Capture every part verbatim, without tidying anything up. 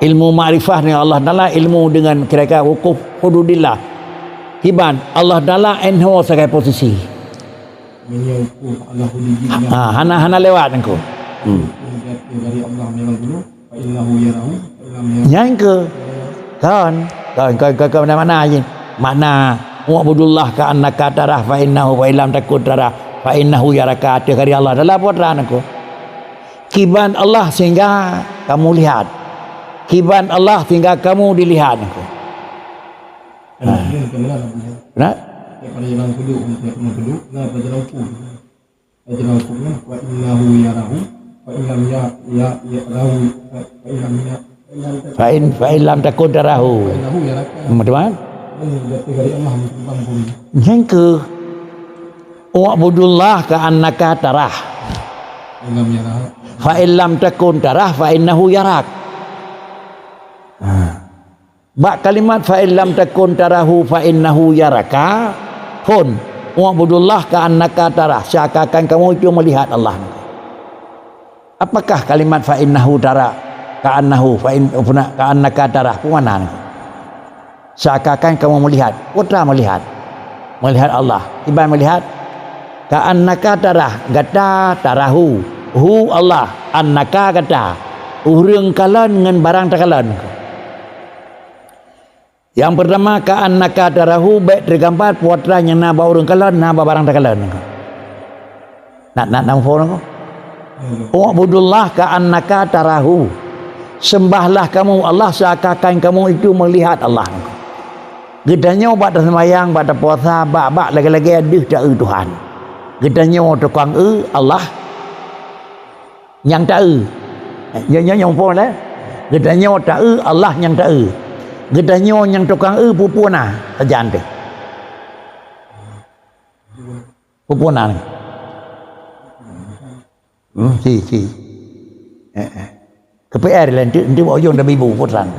Ilmu makrifah dengan Allah Taala, ilmu dengan kira-kira wukuf hududillah. Kiban Allah Taala en ho sagai posisi. Meunyoe wukuf ala hududillah. Ha, hana, hana lewat engko. Hmm. Dari Allah memang dulu. Fa innahu yarahu, fa in lam yarahu. Nyan ke? Kon, kon, kon, kon, kon, makna, makna jih. Makna, "Wa'budullah ka'annaka tarah, fa innahu, fa in lam takun tarah, fa innahu yaraka." Ateueh kari Allah dalam putra nangko. Kiban Allah sehingga kamu lihat. Kiban Allah sehingga kamu dilihat nangko. Nah. Nah. Daripada jalan kuduk, daripada jalan kuduk, nah, daripada jalan hukum. Ajaran hukumnya, "Wa innahu yarahu, fa in lam ya-, ya-, yarahu, fa, fa in lam ya-, fa in lam ta-" Fa in, fa in lam takun tarahu. Fa innahu yaraka. Hmm, betul kan? Ini berarti dari Allah untuk kampung. Nyang ke, "Wa'budullah ka'annaka tarah. Fa in lam yarahu. Fa in lam takun tarah, fa innahu yarak." Ha. Bak kalimat "fa in lam takun tarahu fa innahu yaraka", phon, "Wa'budullah ka'annaka tarah", seakan-akan kamu itu melihat Allah. Apakah kalimat "fa innahu tara", "ka'annahu", "fa in-", "ka'annaka tarah", peue makna nyan? Seakan-akan kamu melihat. Peue melihat? Melihat Allah. Kiban melihat? "Ka'annaka tarah", gata tarahu. Hu Allah, annaka gata. Ureuëng kalon ngon barang takalon. Nyang peurtama, "Ka'annaka tarahu", bék teugambar putra nyang na bak ureuëng kalon, na bak barang takalon. Na, na, na muphom nangko? "U'budullah ka'annaka tarahu." Sembahlah kamu Allah seakan-akan kamu itu melihat Allah. Geutanyoe bak taseumayang, bak tapuasa, bak, bak lagée-lagée deuh ta-eu Tuhan. Geutanyoe tukang eu Allah. Nyang ta-eu. Nyoe, nyoe, nyoe muphom lé. Geutanyoe ta-eu Allah nyang ta-eu. Geutanyoe nyang tukang eu peue-peue na sajan teuh. Peue-peue na nyoe. Hmm, si, si. Eh, eh. Keu P R lé, enteuk, enteuk bak ujong tabibu, peue trang.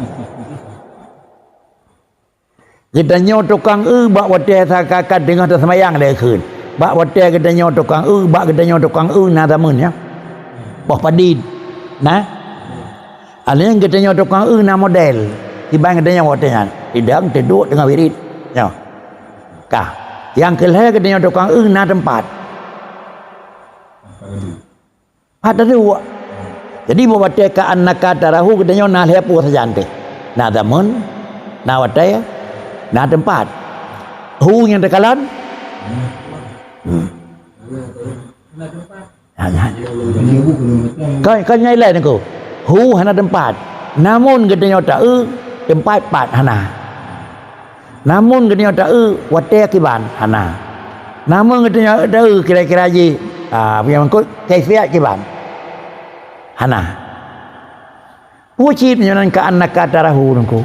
Geutanyoe tukang eu bak watée seakan-akan teungoh taseumayang lé kheun. Bak watée geutanyoe tukang eu, bak geutanyoe tukang eu na zameun nyan. Boh padit. Na? Alheuh nyan geutanyoe tukang eu na model. Kiban geutanyoe watée nyan. Sidang teuduek teungoh wirit. Nyoe. Ka. Nyang keu lhée geutanyoe tukang eu na teumpat. Pat taduek. Jadi, bak watée ka'annaka tarahu geutanyoe na lhée peue sajan teuh. Na zameun, na watée, na teumpat. Hu nyang takalon? Hmm. Hana. Kon, kon nyang ilée nangko. Hu hana teumpat. Namun geutanyoe ta-eu teumpat pat hana. Namun geutanyoe ta-eu watée kiban hana. Namun geutanyoe ta-eu kira-kira jih, ah, peue nyang meukeue kaifiat kiban hana. Peue cit nyoe nan ka'annaka tarahu nangko?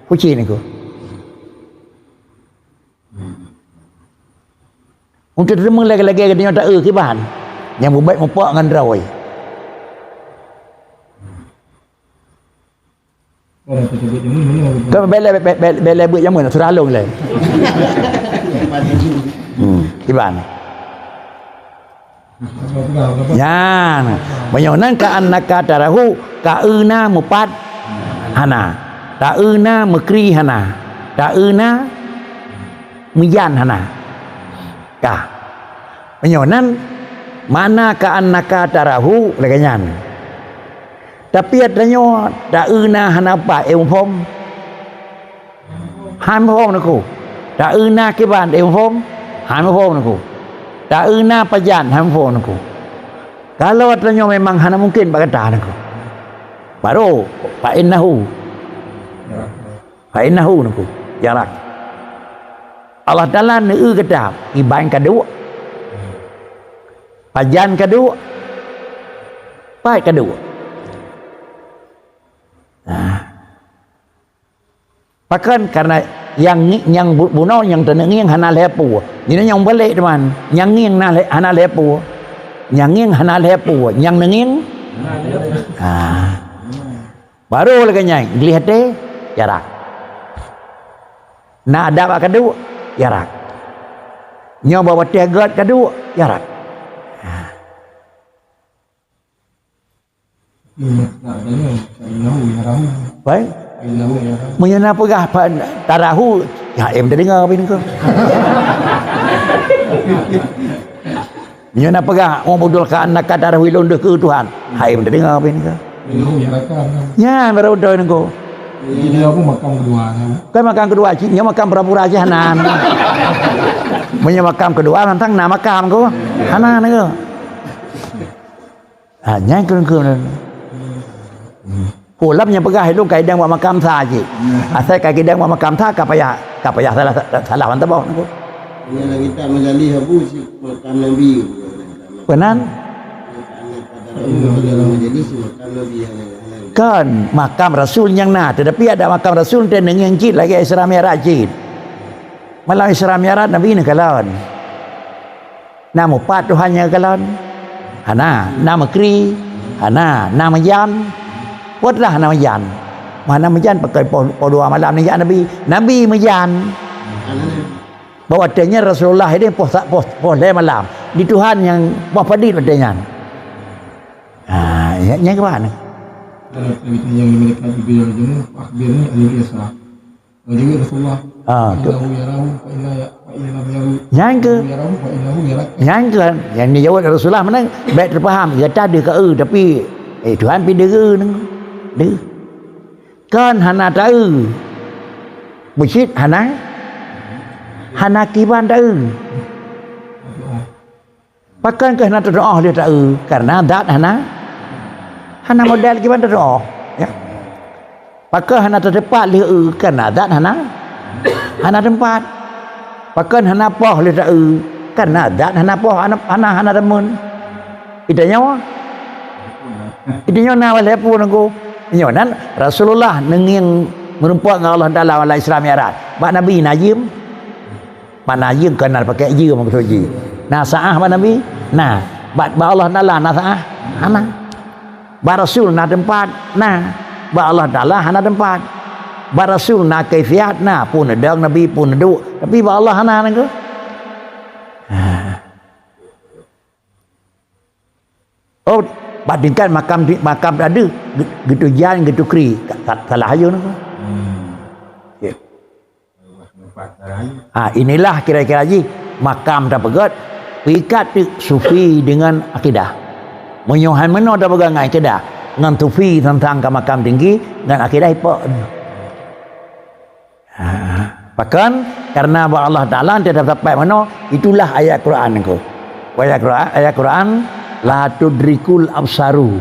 Peue cit nangko? Untuk teumé lagée-lagée geutanyoe ta-eu kiban nyang beubek mupok ngon droe. Ka bela, be-, be-, be-, bela buet jameun, surah lôn lé. Hmm, kiban. Nyan, meunyoe nan ka'annaka tarahu, ka eu na meupat hana. Ta-eu na meukri hana. Ta-eu na meujan hana. Ka. Meunyoe nan, makna ka'annaka tarahu lagée nyan. Tapi tanyoe ta-eu na hana pat, eh, muphom? Han muphom nangko. Ta-eu na kiban, eh, muphom? Han muphom nangko. Ta-eu na pajan, han muphom nangko. Kalau tanyoe memang hana mungken bak gata nangko. Baru, fa innahu. Fa innahu nangko. Jarak. Allah Taala neu-eu gata, kiban ka duek. Pajan ka duek. Pat ka duek. Nah. Pakon? Karena nyang ngi-, nyang bu-, bunoe nyang taneuk ngieng hana lhée peue. Jadi nyang balek teuma, nyang ngieng na lhée, hana lhée peue. Nyang ngieng hana lhée peue, nyang neungieng. Ha. Baru lagée nyan, gleh até, jarak. Na adab ka duek, jarak. Nyoe bak watée gét ka duek, jarak. Ha. Hmm, nak tanya, fa innahu yarahu. Baik. Fa innahu yarahu. Meunyoe na peugah fa-, tarahu, ya, em teudeungoe pih nengko. Meunyoe na peugah, "Ubudullah ka annaka tarahu," ilôn deuh keu Tuhan. Hai, em teudeungoe pih nengko. Fa innahu yaraka. Nyan baru beutôi nengko. Jadi dia apa makam kedua nyan? Kan makam kedua, cit nyoe makam pura-pura cit hana. Meunyoe makam kedua, tantang na makam ko. Hana nengko. Ha, nyan keureung-keureung. Pulam nyang peugah ilôn ka idang bak makam sa cit. Asai ka idang bak makam sa ka payah, ka payah salah, salah mantong boh nengko. Nyan lagèe tak majalis abu si makam Nabi. Peunan? Majalis si makam Nabi. Kan makam rasul nyang na, tetapi ada makam rasul teuh ngieng cit lagèe Isra Mi'raj cit. Malam Isra Mi'raj Nabi neukalon. Na mupat Tuhan nyang kalon? Hana. Na meukri? Hana. Na meujan? Buatlah na meujan. Mana meujan pakai poh, poh dua malam ni jak Nabi. Nabi meujan. Bahwa watèe nyan Rasulullah ini poh sa-, poh, poh lhèe malam. Di Tuhan nyang poh padit watèe nyan. Ha, nyan, nyan keuban. Kalau ditanya malaikat Jibril, "Akhbirni anil Isra." Laju Rasulullah, ah, tu. Innahu yarahu, fa inna ya, fa in lam yaru. Nyan ke? Innahu yarahu, fa innahu yarak. Nyan ke? Nyang dijawab Rasulullah mana? Baik terpaham. Gata deuh ka eu, tapi, eh, Tuhan pi deuh eu nang. Deuh. Kan hana taeu. Beusit hana. Hana kiban taeu. Pakon keuh hana teutuoh lheueh taeu? Karena zat hana, hana model kiban teutuoh, ya. Pakon hana teuteumpat lheueh eu? Karena zat hana, hana teumpat. Pakon hana poh lheueh taeu? Karena zat hana poh, hana, hana, hana teumpat. Itanyoe? Itanyoe na lhèe pue nangku. Nyoe nan Rasulullah neungieng meurumpok ngon Allah Taala lam Isra Mi'raj. Bak Nabi na jeuem? Mana jeuem kon na pakai jeuem maksud jih. Na sa'ah bak Nabi? Na. Bak, bak Allah Taala na sa'ah? Hana. Bak Rasul na teumpat? Na. Bak Allah Taala hana teumpat. Bak Rasul na kaifiat? Na. Pun neudong Nabi, pun neuduek. Tapi bak Allah hana nangku. Ha. Oh, bandingkan makam di, makam tadi, ge-, geuteujan, geuteukri. Sa-, salah aja nangku. Hmm. Ya. Ha, inilah kira-kira jih makam tapeugöt peuikat teuk sufi dengan akidah. Meunyoe han meunoe tapeugöt ngon akidah, ngon sufi teuntang ka makam tinggi, ngon akidah ipok. Ha, pakon? Karena bak Allah Taala teutab sapai meunoe, itulah ayat Quran nangku. Ayat Quran, ayat Quran, "La tudrikul absaru."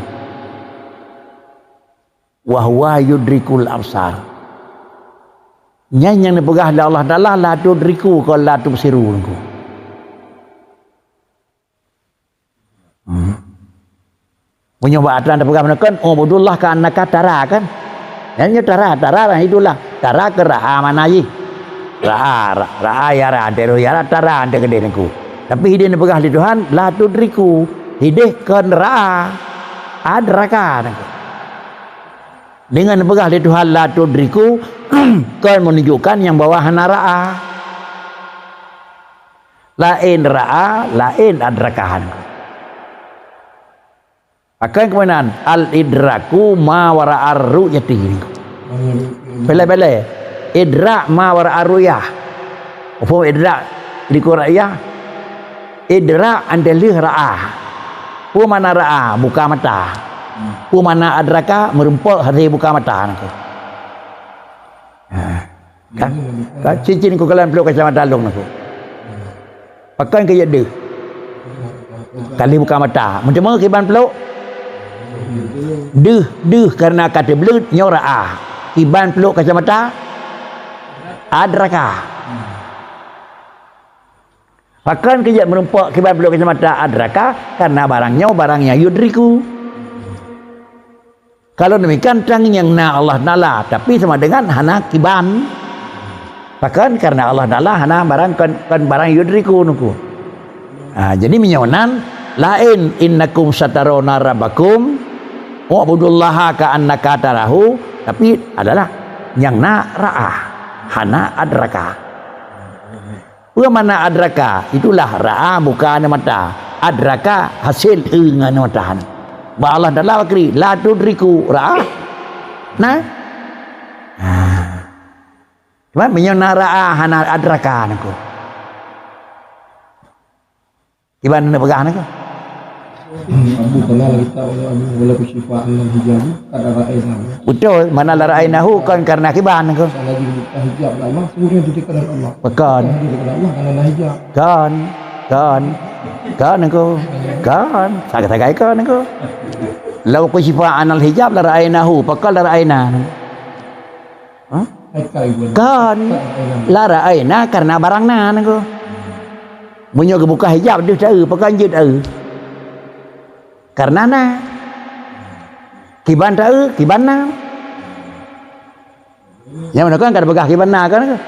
Wa huwa yudrikul absar. Nyan nyang neupeugah lé Allah Taala, "La tudriku," kon "La tubsiru" nangku. Hmm. Meunyoe bak atra tapeugah meunan kan, "Ubudullah ka annaka tara," kan? Nyan nyoe tara, tara dan itulah. Tara keu ra'a makna jih. Ra'a, ra-, ra'a yara, antara yara, tara, antara keudeh nangku. Tapi hideh neupeugah lé Tuhan, "La tudriku." Hideh kon ra'a. Adraka nangku. Dengan peugah lé Tuhan, "La tudriku," kon menunjukkan nyang bahwa hana ra'a. Laén ra'a, laén adraka. Pakon keumanan, "Al-idraku ma wara'ar ru'yati." Bèlè-bèlè. Idrak ma wara'ar ru'yah. Apa idrak di ru'yah? Idrak antara lheueh ra'a. Peue makna ra'a? Buka mata. Peue makna adraka? Meurumpok hase buka mata nangku. Ha. Ka? Ka? Cicin ku kalon pluek kacamata lôn nangku. Pakon keu deuh? Ka lheueh buka mata. Meuteumé kiban pluek? Deuh, deuh karena ka teubleuet nyoe ra'a. Kiban pluek kacamata? Adraka. Pakon keu jeuet meurumpok kiban pluek kacamata adraka, karena barang nyoe barang nyang yudriku. Kalau demikian, tang nyang na Allah Taala, tapi sama dengan hana kiban. Pakon? Karena Allah Taala hana barang kon, kon barang yudriku nangku. Ha, jadi meunyoe nan laén, "Innakum satarawna rabbakum, wa'budullaha ka'annaka tarahu," tapi adalah nyang na ra'a, hana adraka. Peue makna adraka? Itulah ra'a buka aneuk mata. Adraka hasé eu ngon aneuk mata. Ba Allah Taala bakri, "La tudriku ra'a." Nah. Ha. Cuman meunyoe na ra'a hana adraka nangko. Kiban na peugah nangko. Abu kenal kita oleh Abu wala kusyifa annal hijab kada ra'ainahu. Betul, mana la ra'ainahu kan karena kiban nangko. Lagi buka hijab lah Allah, sebenarnya di dekat Allah. Bukan. Di dekat Allah karena hijab. Kan, kan, kan nangko. Kan, sagai-sagai kan nangko. Lau kusyifa annal hijab la ra'ainahu, pakon la ra'aina. Ha? Kan. La ra'aina karena barang na nangko. Meunyoe geubuka hijab deuh taeu, pakon jeuet taeu. Karena na. Kiban taeu, kiban na. Nyang mana kan kada peugah kiban na kan?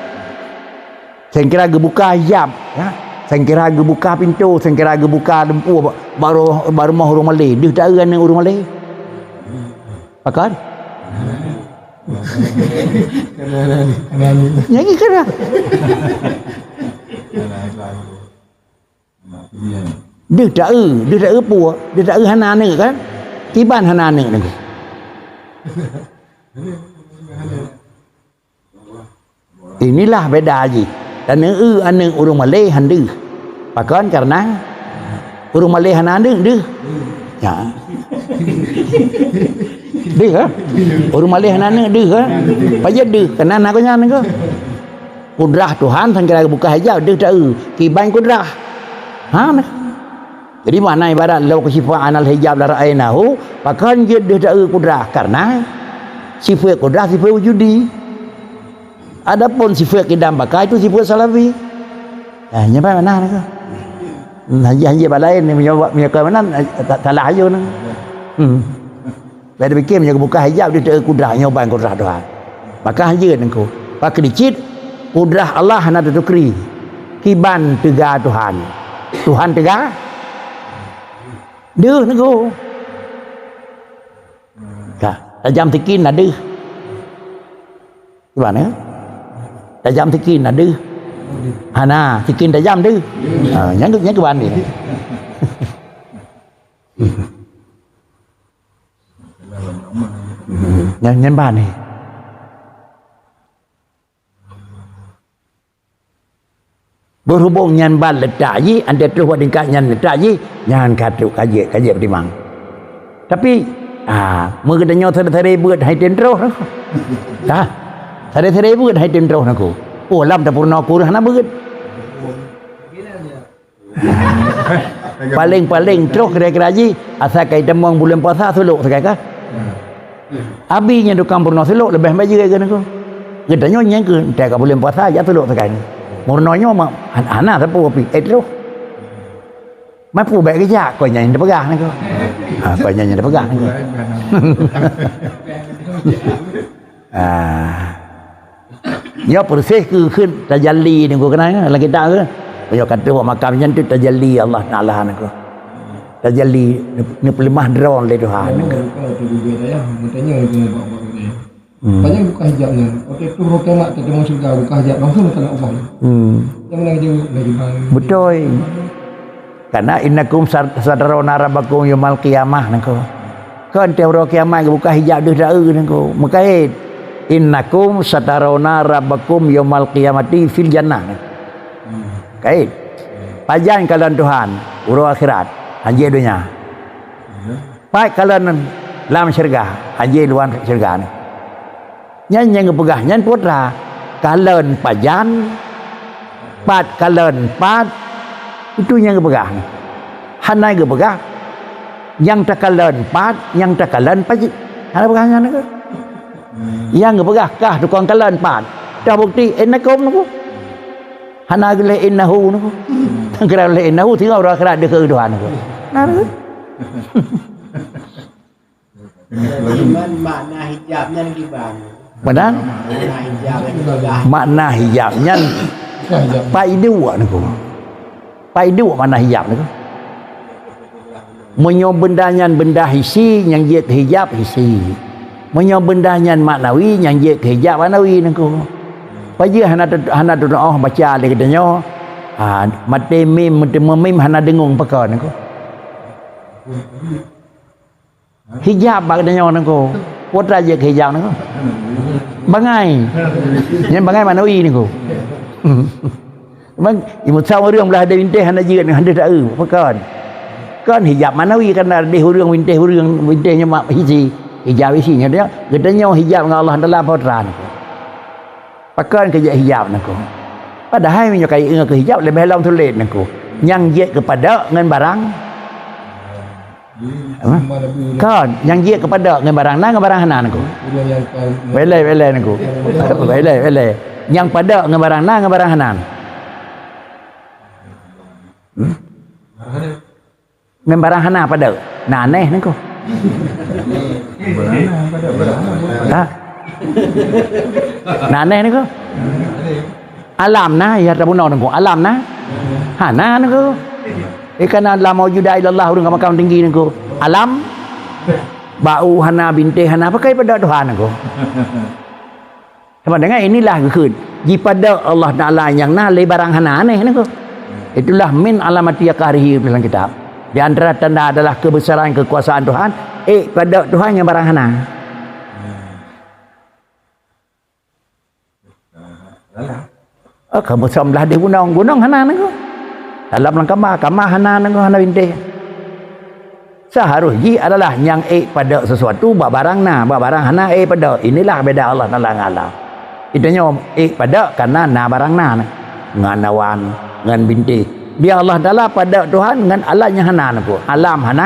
Sengkira geubuka hijab, ya. Sengkira geubuka pintu, sengkira geubuka lempu ba-, baru, baru moh ureueng malée. Deuh taeu aneuk ureueng malée. Pakon? Nyanyi kena. Deuh taeu, deuh taeu peue, deuh taeu hana aneuk kan? Kiban hana aneuk nangko. Inilah beda jih. Taeu aneuk ureueng malée han deuh. Pakon? Karena ureueng malée hana aneuk deuh. Ya. Deuh, ha? Ureueng malée hana aneuk deuh, ha? Pajan deuh, keunan na keu nyan nangko. Kudrah Tuhan sangkira buka hijab deuh taeu. Kiban kudrah. Ha, nah. Jadi makna ibarat lau kusyifa annal hijab la ra'ainahu, pakon jeuet deuh taeu kudrah? Karena sifat kudrah sifat wujudi. Adapun sifat kidam baka itu sifat salabi. Nah, nyan makna nangko. Nah, hanjeuet bak laén ni meunyoe, meunyoe keu meunan, eh, ta-, salah ayo nang. Hmm. Bèk tapike meunyoe geubuka hijab deuh taeu kudrah nyoe ban kudrah Tuhan. Maka hanjeuet nangko. Pakri cit kudrah Allah hana teutukri. Kiban teuga Tuhan. Tuhan teuga deuh nangko. Ka, tajam sikin na deuh. Kiban, ya? Tajam sikin na deuh. Hana, sikin tajam deuh. Ha, nyang, nyang kiban ni. Nyan, nyan ban ni. Berhubung nyan ban letak jih, antai troh bak tingkat nyan letak jih, nyan ka trok ka jeuet, ka jeuet peutimang. Tapi, ah, meugeutanyoe sabe-sabe beuet hai tem troh. Tah. Sabe-sabe beuet hai tem troh nangko. Oh, lam tapeurunoe kureueng hana beuet. Paléng-paléng troh kira-kira jih, asai ka itamong buleuen puasa sulok sagai ka. Abi nyang tukang peurunoe sulok leubeh bajeue keu nangko. Geutanyoe nyang keu entai ka buleuen puasa jak sulok sagai. Meurunoe nyoe ma-, han-, hana sapeue pih, eh, troh. Mapeue bèk geujak, kon nyan nyang teupeugah nangko. Ha, kon nyan nyang teupeugah nangko. Ah. Nyoe peureuseh keu kheun tajalli nangko keunan lam kitab tu. Nyoe ka troh bak makam nyan tu tajalli Allah Taala nangko. Tajalli neu-, neupeuleumah droe lé Tuhan nangko. Hmm. Banyak buka hijab nyan. Oke, tu roh kiamat teuteumong syurga buka hijab langsung dekat Allah. Hmm. Jangan lagi jauh lagi bang. Betul. Karena innakum sar-, satarawna rabbakum yaumal qiyamah nangko. Kon teuh uroe kiamat geubuka hijab deuh taeu nangko. Meukait. Innakum satarawna rabbakum yaumal qiyamati fil jannah. Kait. Pajan kalon Tuhan uroe akhirat, hanjeuet donya. Pat kalon lam syeuruga, hanjeuet luwa syeuruga nyoe. Nyan nyang geupeugah nyan putra, kalon pajan, pat kalon pat, itu nyang geupeugah. Hana geupeugah nyang takalon pat, nyang takalon pajan. Hana peugah nyan ke? Nyang geupeugah kah tukang kalon pat. Dah bukti innakum nangko. Hana geuleh innahu nangko. Tangkira leh innahu singoh uroe akhirat deuh keu Tuhan nangko. Nah, nangko. Cuman makna hijab nyan kiban. Makna? Makna hijab nyan kiban. Makna hijab nyan pai dua nangko. Pai dua makna hijab nangko. Meunyoe benda nyan benda hisi nyang jeuet keu hijab hisi. Meunyoe benda nyan maknawi nyang jeuet keu hijab maknawi nangko. Pajan hana te-, hana teunoh baca lé geutanyoe. Ha, maté mim, meuteumé mim hana deungon pakon nangko. Hijab bak geutanyoe nangko. Peue teuma jeuet keu hijab nangko? Bangai. Nyan bangai maknawi nangko. Memang imeusam ureuëng blah deh bintéh hana jeuet, hana taeu, pakon? Kon hijab maknawi, karena deh ureuëng bintéh, ureuëng bintéh nyoe mak hisi, hijab hisi nyoe. Geutanyoe hijab ngon Allah Taala peue teuma nangko. Pakon keu jeuet hijab nangko? Padahai meunyoe kayée ngon keu hijab leubeh lom sulet nangko. Nyang jeuet keu padok ngon barang. Apa? Kon, nyang jeuet keu padok ngon barang na ngon barang hana nangko. Belai, belai nangko. Belai, belai. Nyang padok ngon barang na ngon barang hana. Hmm? Ngon barang hana padok. Na aneh nangko. Ha? Na aneh nangko. Alam na, ya tabunoe nangko. Alam na? Hana nangko. Eh, kana la maujuda illallah ureuëng ka makam tinggi nangko. Alam? Bak u hana, bintéh hana, pakai padok Tuhan nangko. Sama dengan inilah geukheun. Jipadok Allah Taala nyang na lé barang hana aneh nangko. Itulah min alamati qahrihi dalam kitab. Di antara tanda adalah kebesaran kekuasaan Tuhan, eh, padok Tuhan nyang barang hana. Oh, kamoe samblah di gunong, gunong hana nangko. Dalam lam kama, kama hana nangko, hana bintéh. Seharus jih adalah nyang ék padok sesuatu bak barang na, bak barang hana ék padok. Inilah beda Allah Taala ngon alam. Geutanyoe ék padok karena na barang na, ngon awan, ngon bintéh. Di Allah Taala padok Tuhan ngon alam nyang hana nangko. Alam hana,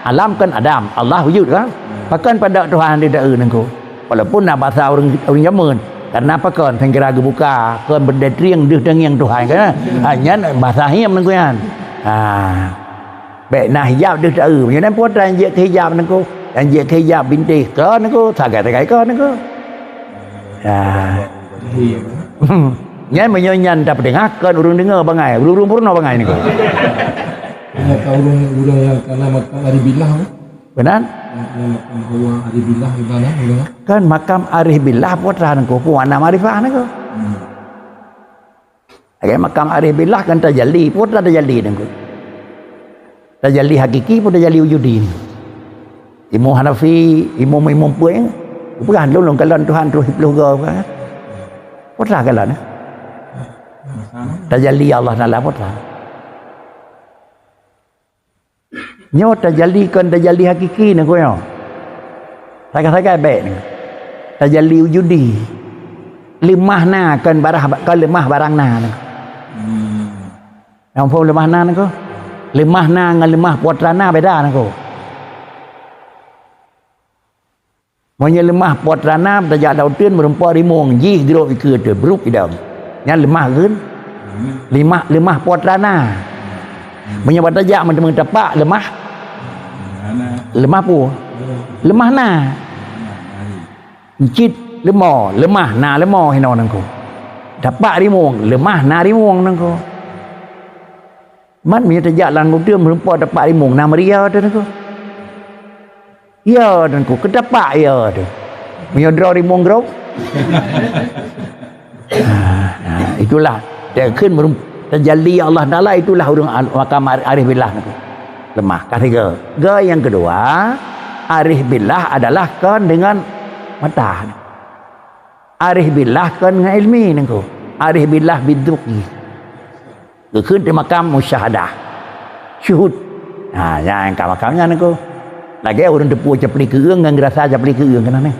alam kon adam, Allah wujud kan? Pakon padok Tuhan di daeu nangko. Walaupun na basa ureuëng, ureuëng jameun, karena pakon sangkira geubuka, kon beudetrieng deuh tangieng Tuhan kan? Ha, nyan basa hiam nangko nyan. Ha. Bék na hijab deuh taeu. Meunyoe nyan peue teuma nyang jeuet keu hijab nangko. Nyang jeuet keu hijab bintéh kon nangko, sagai-sagai kon nangko. Ya. Nyan meunyoe nyan tapeudeungoe kon ureuëng deungoe bangai, ureuëng-ureuëng peurunoe bangai nangko. Nyang ka ureuëng, ureuëng nyang kana makam arif billah, kan? Beuna? Nyang kana makam Allah arif billah, gimana, gimana? Kan makam arif billah peue teuma nangko, peue makna makrifah nangko. Hmm. Lagée makam arif billah kan tajalli, peue teuma tajalli nangko. Tajalli hakiki peue tajalli wujudi. Imum Hanafi, imum-imum peue, peugah lôn, lôn kalon Tuhan troh siplôh goe, peugah. Peue teuma kalon, eh? Tajalli Allah Taala peue teuma. Nyoe tajalli kon tajalli hakiki nangko nyoe. Sagai-sagai bék nyoe. Tajalli wujudi. Leumah na kon barah, kon leumah barang na nangko. Hmm. Nyang phon leumah na nangko. Leumah na ngon leumah peue teuma na beda nangko. Meunyoe leumah peue teuma na, tajak lam uteuen meurumpok rimueng, jih grob ikeue teuh, bruk idong. Nyan leumah geun. Leumah, leumah peue teuma na. Meunyoe bak tajak meuteumé tapak leumah. Leumah peue? Leumah na. Cit leumo, leumah na leumo hinoe nangko. Tapak rimueng, leumah na rimueng nangko. Man meunyoe tajak lam uteuen meurumpok tapak rimueng, na meuria teuh nangko. Ya, dan ku keutapak ya tu. Meunyoe droe rimueng grob. Ha, ha, itulah. Dia kheun meurem-, tajalli Allah Taala itulah ureuëng al-, makam ar-, arif billah tu. Leumah. Ka sigoe. Goe nyang keudua, arif billah adalah kon deungon mata. Arif billah kon ngon ilmi nangko. Arif billah bidzukri. Geukheun di makam musyahadah. Syuhud. Ha, nyang ka makam nyan nangko. Lagée ureuëng teupeue capli keu ureuëng ngon geurasa capli keu ureuëng keunan neh.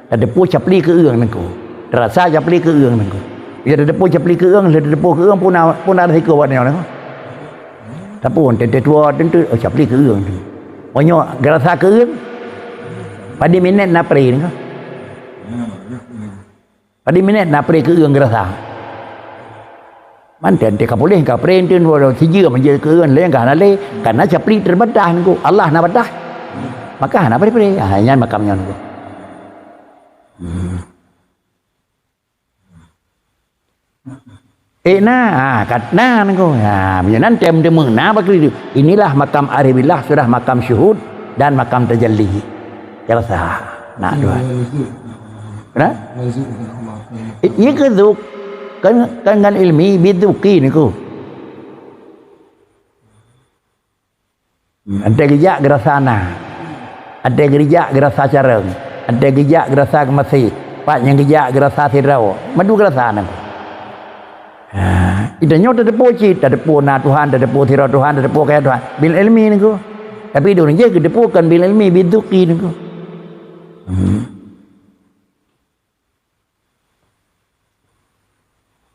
Tateupeue capli keu ureuëng nangko. Tarasa capli keu ureuëng nangko. Bila tateupeue capli keu ureuëng, lheueh tateupeue keu ureuëng pun na, pun na risiko bak nyoe nangko. Tapi ureuëng teuntée tuwoe teuntée, oh, capli keu ureuëng tu. Meunyoe geurasa keu ureuëng, padum minét na pre nangko. Padum minét na pre keu ureuëng geurasa. Mantong teuka puléh ka pre enteun walau sijeuem jeuet keu ureuëng lé ka hana lé, karena capli teubadah nangko. Allah na badah. Maka hana pre-pre. Ha, nyan makam nyan nangko. Hmm. Eh, na, ha, kat na nangko. Ha, meunyoe nan tem deungoe na bak keuliru. Inilah makam arif billah, sudah makam syuhud dan makam tajalli. Jelas ha. Nah, dua. Nah? Eh, iya ke dzuk? Kan, kan ngon ilmi, bidzuki nangko. Entah geujak geurasa na. Watèe geujak geurasa carông, watèe geujak geurasa geumaséh, pat nyang geujak geurasa sidroe, mandum geurasa nangku. Ha, geutanyoe tateupeue cit, tateupeue na Tuhan, tateupeue sidroe Tuhan, tateupeue kaya Tuhan. Bil ilmi nangku. Tapi di ureueng jih geuteupeue kon bil ilmi, bidzzuqi nangku. Hmm.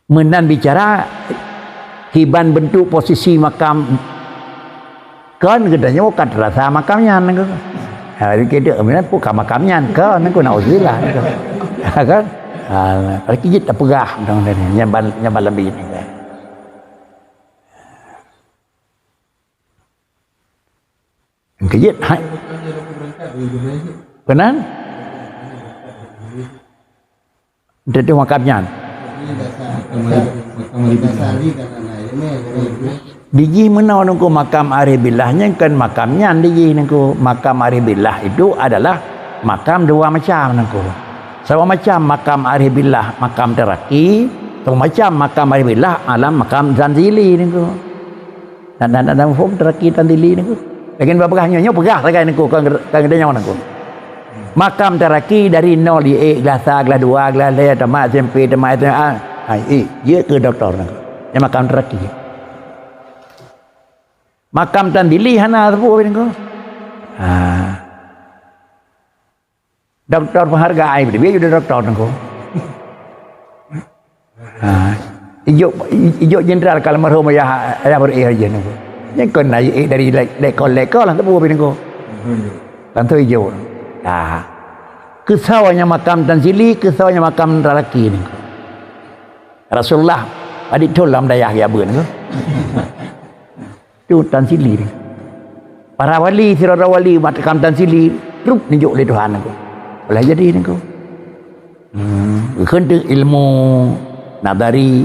Meunan bicara, kiban beuntuk posisi makam, kon geutanyoe ka teurasa makam nyan nangku. Ha, dikit tu, meunan pun ka makam nyan, kon nangku, naudzubillah nangku. Ha, kan? Ha, lagi jeuet tapeugah, nyan ban, nyan ban lambie nangku. Keujeuet, hai. Keunan? Teuh makam nyan. Dijih meunoe nangku makam arif billah nyan kon makam nyan dijih nangku. Makam arif billah itu adalah makam dua macam nangku. Saboh macam makam arif billah, makam taraki, saboh macam makam arif billah, alam makam tanzili nangku. Nah, nah, nah, nah, muphom taraki tanzili nangku. Lagèe bak peugah nyoe, nyoe peugah sagai nangku, kon, kon geutanyoe nangku. Makam taraki dari nol, di ék, geulasa, geulah dua, geulah lhèe, tamat S M P, tamat S M A. Hai, ék, jeuet keu doktor nangku. Nyan makam taraki. Makam tanzili hana sapeue nangku. Ha. Doktor penghargaan, tapi jadi doktor nangku. Ha. Ijok, ijok jenderal ka almarhum ayah, ayah beri aja nangku. Nyan kon naik dari le-, lekol-lekol lah tebu nangku. Langsung ijok. Ha. Keu soe nyang makam tanzili, keu soe nyang makam taraki nangku. Rasulullah, adik thon lam dayah ya beun nangku. Tu tanzili ni. Para wali, sidroe-droe wali, makam tanzili, trup neujok lé Tuhan nangku. Boleh jadi nangku. Hmm, kheun teuk ilmu nadari,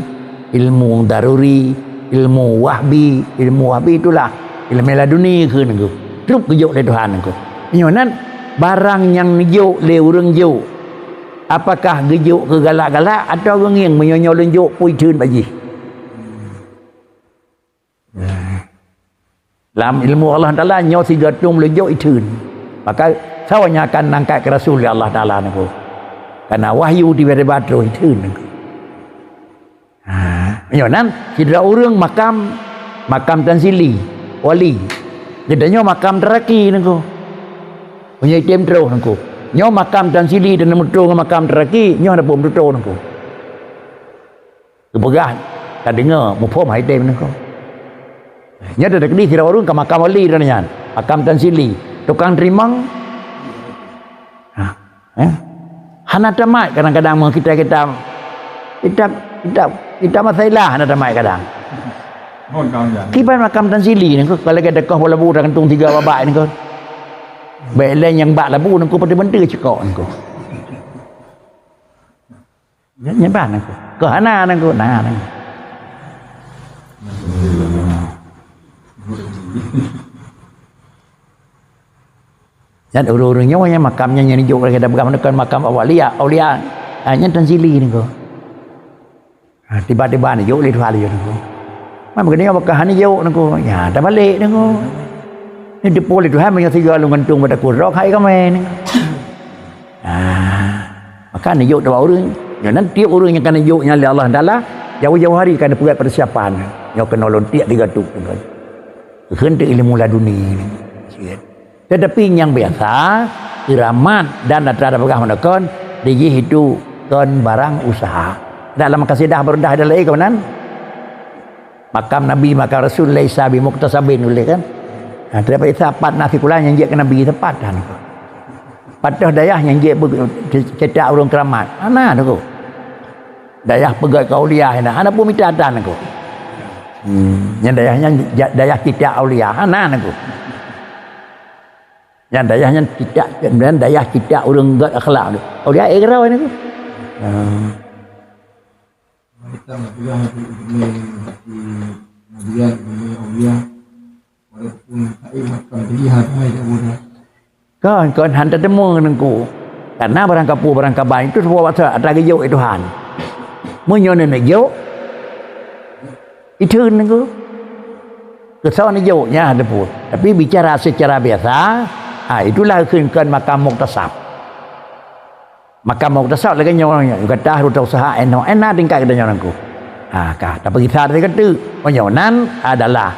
ilmu daruri, ilmu wahbi, ilmu wahbi itulah ilmu laduni kheun nangku. Trup geujok lé Tuhan nangku. Nyoe nan barang nyang neujok lé ureueng jok. Apakah geujok keu galak-galak atawa geungieng meunyoe nyoe lôn jok pui theun bak jih? Lam ilmu Allah Taala nyoe sigoe tueng meulunjok itheun. Maka soe nyang akan angkat keu Rasul lé Allah Taala nangku? Karena wahyu tiba-tiba troh itheun nangku. Ha, nyoe nan sidroe ureueng makam, makam tanzili, wali. Geutanyoe makam taraki nangku. Meunyoe item troh nangku. Nyoe makam tanzili dan meutroh ngon makam taraki, nyoe hana peue meututoe nangku. Geupeugah, tadeungoe, muphom hai tem nangku. Nyan teukeudi sidroe ureueng ka makam wali droe nyan, makam tanzili, tukang teurimong. Ha, eh? Hana tamat kadang-kadang meukitab-kitab, kitab, kitab, kitab masailah hana tamat kadang. Kiban makam tanzili nangku, kalau lagèe dakoh boh labu tagantung tiga babak nangku. Bèk lé nyang bak labu nangku, peuteubeunteu cukok nangku. Nyan, nyan ban nangku. Keu hana nangku, na nangku. Nyan ureueng-ureueng nyoe nyang makam nyan nyang jok lagèe tapeugah nangku makam aulia, aulia. Ah, nyan tanzili nangku. Ah, tiba-tiba neujok lé Tuhan lé nangku. Mam geutanyoe bakah hana jok nangku. Ya, tabalek nangku. Ni teupeue lé Tuhan meunyoe sigoe lôn gantung bak takue rok hai kamè nangku. Ah, maka neujok teuba ureueng. Nyoe nan tiep ureueng nyang ka neujok nyan lé Allah Taala, jauh-jauh hari ka neupeugöt persiapan. Nyoe keunoe lôn tiek tiga tu. Kheun teu ilmu laduni. Tetapi nyang biasa, keramat dan atra peugah meunakon, dijih itu kon barang usaha. Dalam kasidah beureudah ada lagi keunan. Makam Nabi, makam Rasul laisa bimuktasabin uleh kan. Ha, tapi sapat na sikula nyang jeuet keu Nabi sapat dah nangku. Patoh dayah nyang jeuet beu-, cetak ureueng keramat. Hana nangku. Dayah peugöt keu aulia hana, hana pun mita atan nangku. Hmm, nyang dayah nyan ja-, dayah cetak aulia hana nangku. Nyang dayah nyan cetak, nyang dayah cetak ureueng göt akhlak tu. Aulia eh geurau nangku. Hmm. Kita nak pegang hati ilmu, hati Nabian, ilmu aulia. Walaupun hai macam pilihan mai tak mudah. Kon, kon hana teuma nangku. Karena barang kapeue, barang kaban itu sebuah bahasa atra geujok lé Tuhan. Meunyoe neujok, itheun nangku. Keu soe neujok nyan hana teupeu. Tapi bicara secara biasa, Ah, itulah kheun kon makam muktasab. Makam muktasab lagèe nyoe, nyoe kata harôh tausaha enoh, ena tingkat geutanyoe nangku. Ha, ka, tapi kita dari kata, meunyoe nan adalah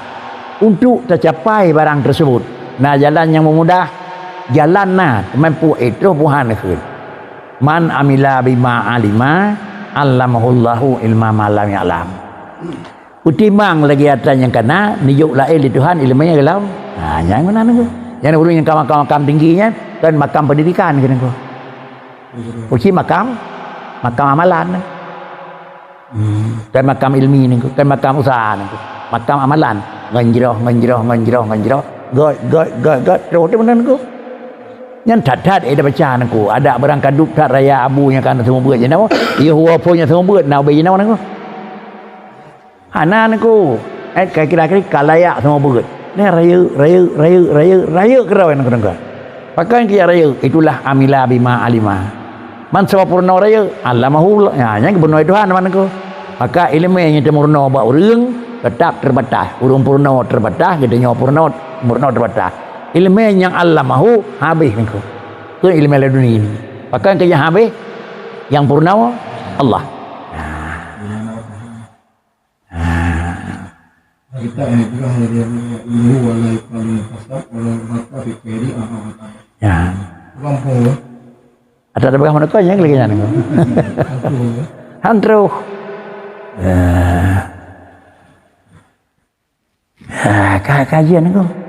untuk tercapai barang tersebut. Nah, jalan yang memudah, jalan na, teumampu, eh, troh buhan kheun. "Man amila bima alima, allamahullahu ilma ma lam ya'lam." Peutimang lagèe atra nyang kana, neujok laén lé Tuhan ileumèe nyang golom. Ha, nyang meunan nangku. Nyang ureueng nyang ka makam-makam tinggi nyan, kan makam pendidikan kheun nangku. Uji makam, makam amalan. Hmm, kan makam ilmi nangku, kan makam usaha nangku. Makam amalan. Ngon jroh, ngon jroh, ngon jroh, ngon jroh. Göt, göt, göt, göt. Troh tu meunan nangku. Nyan that-that, eh, dah baca nangku. Adak barang kadub that raya abu nyang ka na seumeubeuet jinoe. Yôh woe phôn nyang seumeubeuet, na ubé jinoe nangku. Hana nangku. Eh, ka kira-kira ka layak seumeubeuet. Nyan rayeuk, rayeuk, rayeuk, rayeuk, rayeuk keudroe nangku, nangku. Pakon keu rayeuk, itulah amila bima alima. Man saboh peurunoe rayeuk, allamahu, ya, nyan geubunoe Tuhan man nangku. Maka ileumèe nyang teumeurunoe bak ureueng, teutap teubatas. Ureueng peurunoe teubatas, geutanyoe peurunoe, peurunoe teubatas. Ileumèe nyang allamahu, habéh nangku. Keu ileumèe laduni. Pakon keu nyang habéh, nyang peurunoe Allah. Nah. Nah. Kita yang pegang dari ilmu wala yuqalu fasad wala maka dikeri apa-apa. Ya. Kampung. Ada, ada pegang mana kau yang lagi nyan? Kampung. Han troh. Ya. Ah, ka-, kajian aku.